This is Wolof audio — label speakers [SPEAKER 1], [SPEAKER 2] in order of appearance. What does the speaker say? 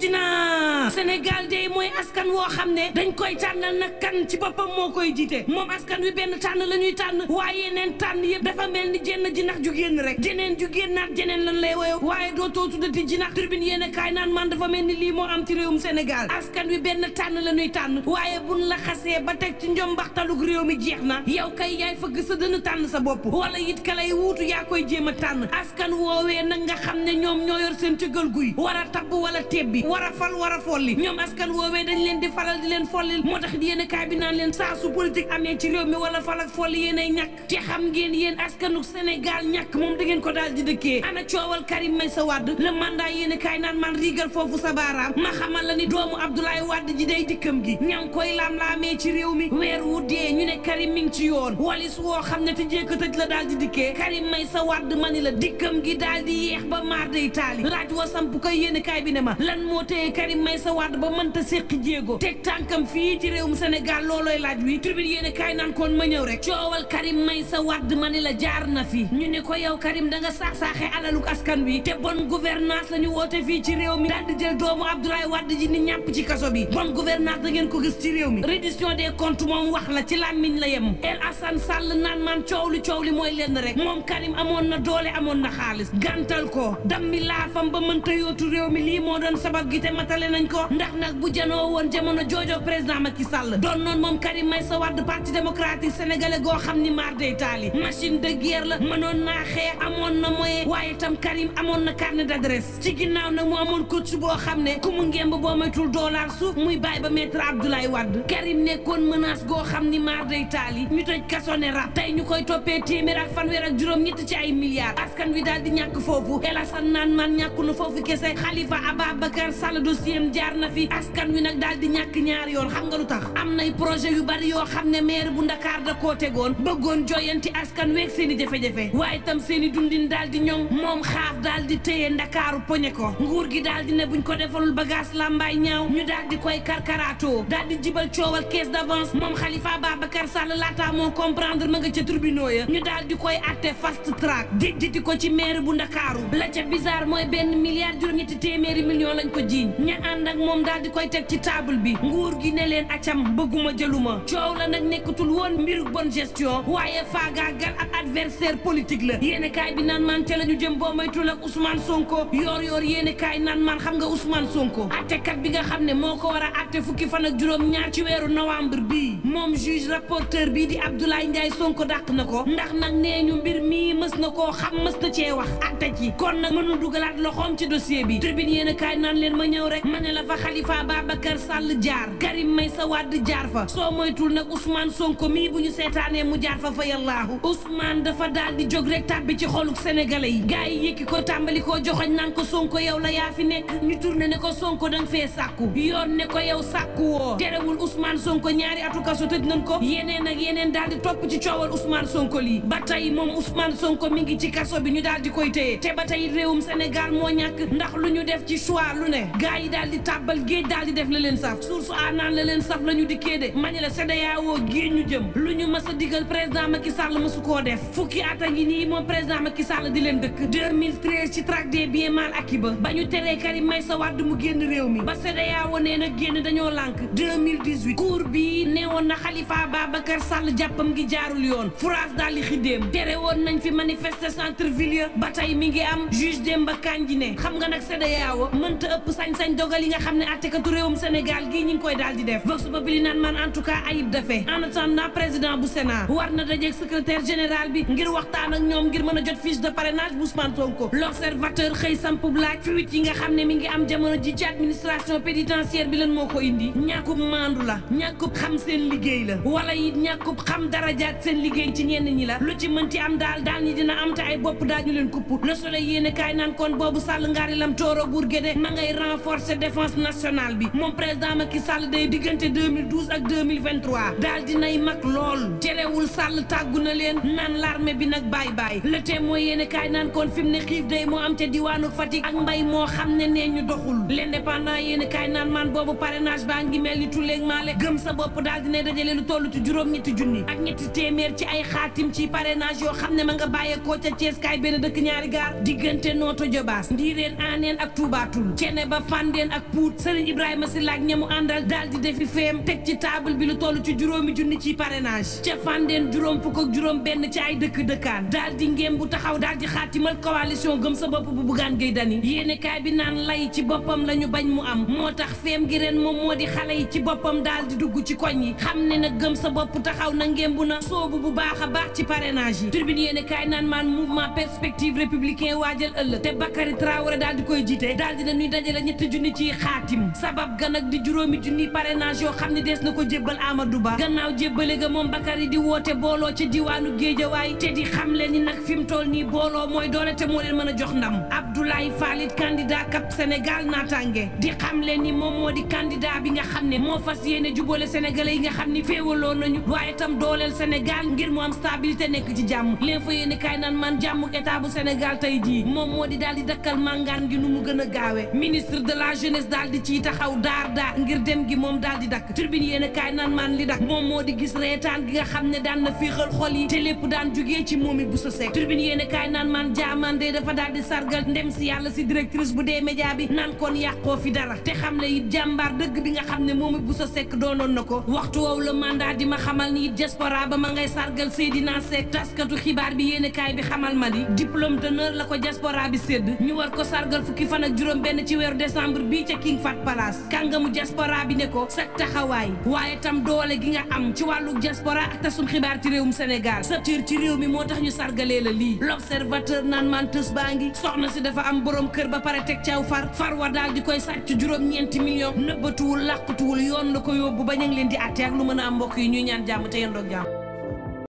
[SPEAKER 1] dina Sénégal day mooy askan woo xam ne dañ koy tànnal nag kan ci boppam moo koy jiite moom askan wi benn tànn la ñuy tànn waaye yeneen tànn yëpp dafa mel ni jenn jinax ju génn rek jeneen ju génnaat jeneen lan lay woyo waaye doo too tuddati jinax turbine yéen a kaay naan man dafa mel ni lii moo am ci réewum Sénégal askan wi benn tànn la ñuy tànn waaye buñ la xasee ba teg ci njombaxtalug réew mi jeex na yow kay yaay fëgg sa dënn tànn sa bopp wala it ka lay wuutu yaa koy jéem a tànn askan woowee nag nga xam ne ñoom ñoo yor seen cëgal guy war a tabb wala tebbi war a fal war a folli ñoom askan woowee dañ leen di faral di leen folli moo tax yéen a kaay bi naan leen saa su politique amee ci réew mi wala fal ak folli yéen ay ñàkk te xam ngeen yéen askanu Sénégal ñàkk moom da ngeen ko daal di dëkkee ana coowal Karim Meïssa Wade le mandat yéen a kaay naan man riigal foofu sa baaraam ma xamal la ni doomu Abdoulaye Wade ji day dikkam gi ña ngi koy laam-laamee ci réew mi weer wu dee ñu ne Karim mi ngi ci yoon walis woo xam ne te jékka tëj la daal di dikkee Karim Meïssa Wade ma ni la dikkam gi daal di yeex ba maar day taali laaj wa samp koy yéen a kaay bi ne ma lan moo téye Karim Meïssa Wade ba mënta séqi jéego teg tànkam fii ci réewum Sénégal loolooy laaj wi tribune yéen a kaay naan koon ma ñëw rek coowal Karim Meïssa Wade ma ni la jaar na fi ñu ne ko yow Karim da nga saax-saaxee alaluk askan wi te bonne gouvernance la ñu woote fii ci réew mi daal di jël doomu Abdoulaye Wade ji ni ñàpp ci kaso bi bonne gouvernance da ngeen ko gis ci réew mi reddition des comptes moom wax la ci làmmiñ la yem El Assane Sall naan man coow li mooy lenn rek moom Karim amoon na doole amoon na xaalis gàntal ko dammi laafam ba mënta yootu réew mi lii moo doon sabab gi te matale nañ ko ndax nag bu janoo woon jamono joojo président Macky Sall doon noonu moom Karim Meïssa Wade parti démocratique sénégalais goo xam ni maar day taali machine de guerre la mënoon naa xeex amoon na moyen waaye tam Karim amoon na carnet d'adresse ci ginnaaw nag mu amoon coach boo xam ne ku mu ngemb boo moytul dollar suuf muy bàyyi ba maître Abdoulaye Wade Karim nekkoon menace goo xam ni maar day taali ñu tëj kaso ne rab tey ñu koy toppee téeméer ak fanweer ak juróom ñett ci ay milliards askan wi daal di ñàkk foofu El Assane naan man ñàkku na foofu kese Khalifa Ababacar Sall dossier jaar na fi askan wi nag daal di ñàkk ñaari yoon xam nga lu tax am nay projet yu bari yoo xam ne maire bu Ndakaar da koo tegoon bëggoon joyanti askan weeg seen i jafe-jafe waaye tam seen i dundin daal di ñoŋ moom xaaf daal di téye Ndakaaru poñe ko nguur gi daal di ne buñ ko defalul bagage lambaay ñaaw ñu daal di koy karkaraatoo daal di jibal coowal caisse d'avance moom Khalifa Ababacar Sall laata moo comprendre ma nga ca tribunaux ya ñu daal di koy atte fast track dijjiti ko ci maire bu Ndakaaru la ca bizarre mooy benn milliard juróom-ñetti téeméeri million lañ ko jiiñ ña ànd ak moom daal di koy teg ci table bi nguur gi ne leen acam bëgguma jëluma coow la nag nekkatul woon mbiru bonne gestion waaye faagaagal ak adversaire politique la yéene kaay bi naan man ca la ñu jëm boo moytul ak Ousmane Sonko yoor yéene kaay naan man xam nga Ousmane Sonko attekat bi nga xam ne moo ko war a atte fukki fan ak juróom ñaar ci weeru novembre bii moom juge rapporteur bii di Abdoulaye Ndiaye Sonko dàq na ko ndax nag nee ñu mbir mii mës na koo xam mës na cee wax atte ci kon nag mënul dugalaat loxoom ci dossier bi tribune yéene kaay naan leen ma ñëw rek ma ne la fa Khalifa Babacar Sall jaar Karim Meïssa Wade jaar fa soo moytul nag Ousmane Sonko mii bu ñu seetaanee mu jaar fa yàllaahu Ousmane dafa daal di jóg rek tàbbi ci xoluk sénégalais yi gars yi yëkki ko tàmbali koo joxoñ naan ko Sonko yow la yaa fi nekk ñu tourné ne ko Sonko danga fee sàkku yoon ne ko yow sàkku woo terewul Ousmane Sonko ñaari atu kaso tëj nañ ko yeneen ak yeneen daal di topp ci coowal Ousmane Sonko lii ba tey moom Ousmane Sonko mi ngi ci kaso bi ñu daal di koy téye te ba tey réewum Sénégal moo ñàkk ndax lu ñu def ci choix lu ne gars yi daal di tàbbal géej daal di def la leen saf source a naan la leen saf la ñu dikkee de mani la CEDEAO géej ñu jëm lu ñu mës a digal président Macky Sall mësu koo def fukki at a ngi nii moom président Macky Sall di leen dëkk 2013 ci traque des biens mal acquis ba ñu teree Karim Meïssa Wade mu génn réew mi ba CEDEAO nee na génn dañoo lànk 2018 cour bi neewoon na Khalifa Babacar Sall jàppam gi jaarul yoon France daal di xiddeem tere woon nañ fi manifester centre ville ba tey mi ngi am juge Demba Kandji ne xam nga nag CEDEAO mënta ëpp sañ-sañ dogal yi nga xam ne attekatu réewum Sénégal gii ñi ngi koy daal di def vox populi naan man en tout cas ayib dafe en attendant président bu Sénat war na dajeeg secrétaire général bi ngir waxtaan ak ñoom ngir mën a jot fiche de parrainage bu Ousmane Sonko l'observateur xëy samp laaj fuite yi nga xam ne mi ngi am jamono ji ci administration pénitentiaire bi lan moo ko indi ñàkkub maandu la ñàkkub xam seen liggéey la wala it ñàkkub xam darajaat seen liggéey ci ñenn ñi la lu ci mënti am daal ñi dina am te ay bopp daañu leen kupp le soleil yéene kaay naan kon boobu Sall ngaari lam tooro Bourguédé ma ngay renforcer défense nationale bi moom président Macky Sall day diggante 2012 ak 2023 daal dinay mag lool terewul Sall tàggu na leen naan l'armée bi nag bàyyi le Témoin yéene kaay naan kon fi mu ne xiif day moo am te diwaanu Fatick ak mbay moo xam ne nee ñu doxul l'Indépendant yéene kaay naan man boobu parrainage baa ngi mel ni tulleeg maale gëm sa bopp daal dinay dajale lu toll ci juróom-ñetti junni ak ñetti téeméer ci ay xaatim ci parrainage yoo xam ne ma nga bàyyeekoo ca Thiès kaay benn dëkk ñaari gaar diggante Notto Diobass Ndiireen Aneen ak Touba Toul Cene ba Fandeen ak Pout Serigne Ibrahima Sylla ak ñamu àndal daal di defi feem teg ci table bi lu toll ci juróomi junni ci parrainage ca Fandène juróom fukk ak juróom benn ci ay dëkkaan daal di ngéem bu taxaw daal di xaatimal coalition gëm sa bopp bu Bougane Gueye Dany yéenekaay bi naan lay ci boppam la ñu bañ mu am moo tax feem gi ren moom moo di xale yi ci boppam daal di dugg ci koñ yi xam ne nag gëm sa bopp taxaw na ngémbu na soobu bu baax a baax ci parrainage yi Tribune yéenekaay naan maan mouvement perspective républicain waajal ëllëg te Bakary Traoré daal di koy jiite daal di dañuy dajale ñetti junni ci xaatim sabab ga nag di juróomi junni parrainage yoo xam ne dees na ko jébbal Amadou Ba gannaaw jébbale ga moom Bakary di woote booloo ca diwaanu Géejawaay te di xam leen ni nag fi mu toll nii booloo mooy doole te moo leen mën a jox ndam Abdoulaye Falit candidat cap Sénégal naataange di xam leen ni moom moo di candidat bi nga xam ne moo fas yéene jubóole sénégalais yi nga xam ni féewaloo nañu waaye tam dooleel Sénégal ngir mu am stabilité nekk ci jàmm l'info yéene kaay naan man jàmm état bu Sénégal tey jii moom moo di daal di dakkal màngaan gi nu mu gën a gaawee ministre de la jeunesse daal di ciy taxaw daar ngir dem gi moom daal di dakk Tribune yéene kaay naan man li dak moom moo di gis reetaan gi nga xam ne daan na féexal xol yi te lépp daan jugee ci moomi bu sa sekk Tribune yéene kaay naan man jaamande dafa daal di sargal ndem si yàlla si directrice bu dee média bi naan kon yàqoo fi dara te xam ne it jàmbaar dëgg bi nga xam ne moomi bu sa sekk doonoon na ko waxtu woowu la mandat di ma xamal ni it diaspora ba ma ngay sargal Seydina Seck taskatu xibaar bi yéene kaay bi xamal ma di diplôme d'honneur la ko diaspora bi sédd ñu war ko sargal fukki fan ak juróom benn ci weeru décembre bii ca King Fahd Palace kàngamu diaspora bi ne ko sa taxawaay waaye tam doole gi nga am ci wàllu diaspora ak tasum xibaar ci réewum Sénégal sa cër ci réew mi moo tax ñu sargalee la lii l'observateur naan man tës baa ngi soxna si dafa am borom kër ba pare teg caw far wa daal di koy sàcc juróom-ñeenti millions nëbbatuwul làqatuwul yoon na ko yóbbu ba ñu ngi leen di àtte ak lu mën a am mbokk yi ñuy ñaan jàmm te yendoog jàmm